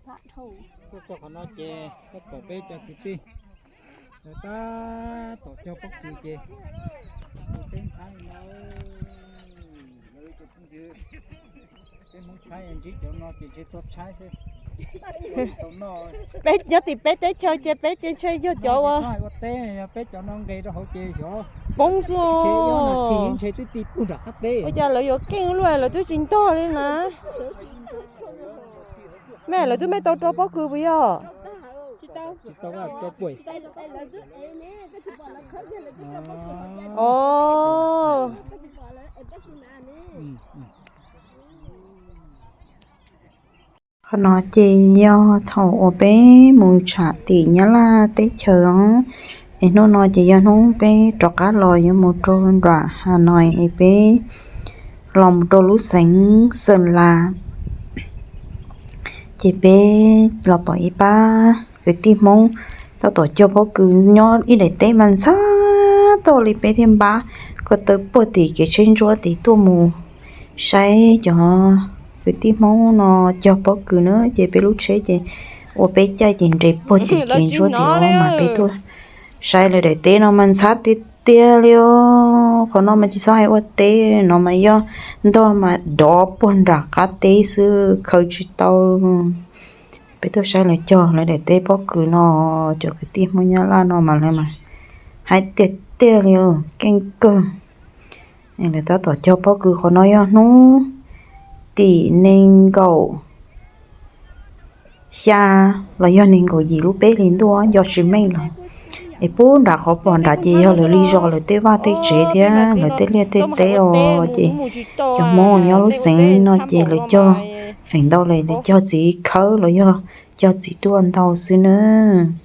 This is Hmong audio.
Tuaj txog qhov no ces koj pom peb cov kwv tij lawv tab tom cog pob kws ces peb ntxhab li no, lawv cov phooj ywg, peb Hmoob tshaib ntsib cov no ces ntshe tuag tshaib xwb. Peb nyob tim peb teb chaws ces peb ces ntshe yog cov uas ua teb, yog peb cov no nqes rau hauv ces xyov poob xwb. Ntshe twb ti puag nram qab teb. Ua cas lawv yuav keej luaj lawv twb tsis ntog li na. Me lawv twb me tau rau pob kws puas yog? Tsis tau, tsis tau. Os, qhov no ces yog thaum uas peb mus tsham tim Nyab Laj teb chaws os, es hnub no ces yog hnub peb rov qab los yuav mus rau nram Has Nois es peb los mus rau lub xeev Xeem Las. Ces peb los pom ib pab kwv tij Hmoob tab tom cog pob kws nyob ib daim teb mas ntxhab toj li, peb thiaj npab ko taw puag tim kev tsheb ntsuab tid tuaj mus saib cov kwv tij Hmoob no cog pob kws na. Ces peb lub tsheb ces ua peb caij ces nres puag tim kev ntsuab tim os mas peb tuaj saib lawv daim teb no mas ntxhab tiag tiag li os. Qhov no mas tsis txhob hais ua teb, no mas yog ntog mas dov puag nram qab teb xwb, khaws tsis tau. Peb tuaj saib lawv cog lawv daim teb pob kws no, cov kwv tij Hmoob Nyab Laj no mas lawv mas hais tiag tiag li, keej kawg. Lawv tab tom cog pob kws qhov no yog hnub tim nees nkaum xya los yog nees nkaum yim lub peb hlis ntuj, nco tsis meej lawm. Es puag nram qhov pom nrad ces yog lawv li zos lawv tej vaj tej tsev thiab lawv tej liaj tej teb os. Ces cov Hmoob uas nyob lub xeev no ces lawv cog feem ntau lawm, lawv cog txiv khawb los yog cog txiv duaj ntau xwb nawb.